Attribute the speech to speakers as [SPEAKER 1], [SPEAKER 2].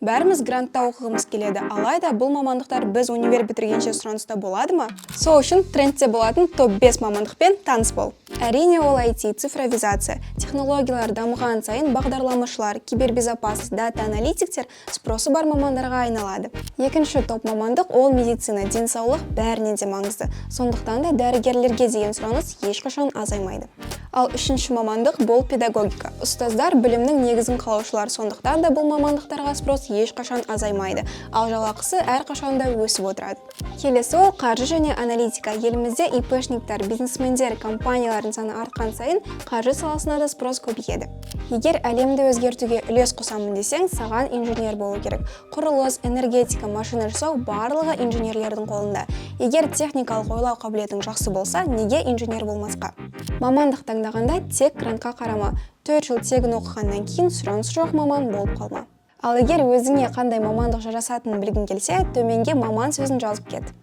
[SPEAKER 1] Бәріміз грантта оқығымыз келеді, алайда бұл мамандықтар біз универ бітіргенше сұраныста болады ма? Сол үшін трендте болатын топ-5 мамандықпен таныс бол. Әрине, ол IT, цифровизация. Технологиялар дамыған сайын бағдарламашылар, кибербезопасность, дата аналитиктер спросы бар мамандарға айналады. Екінші топ мамандық ол медицина. Денсаулық бәрінен де маңызды. Сондықтан да дәрігерлерге деген сұраныс ешқашан азаймайды. Ал үшінші мамандық бұл педагогика. Ұстаздар білімнің негізін қалаушылар, сондықтан да бұл мамандықтарға спрос ешқашан азаймайды, ал жалақысы әрқашан да өсіп отырады. Келесі ол қаржы және аналитика. Елімізде ИПшниктар, бизнесмендер, компаниялардың саны артқан сайын қаржы саласына да спрос көбейеді. Егер әлемді өзгертуге үлес қосамын десең, саған инженер болу керек. Құрылыс, энергетика, машина жасау — барлығы инженерлердің қолында. Егер техникалық ойлау қабілетің жақсы болса, неге инженер болмасқа? Мамандық таңдағанда тек грантқа қарама. 4 жыл тегін оқығаннан кейін сұраныс жоқ маман болып қалма. Ал егер өзіңе қандай мамандық жарасатынын білгің келсе, төменге «маман» сөзін жазып кет.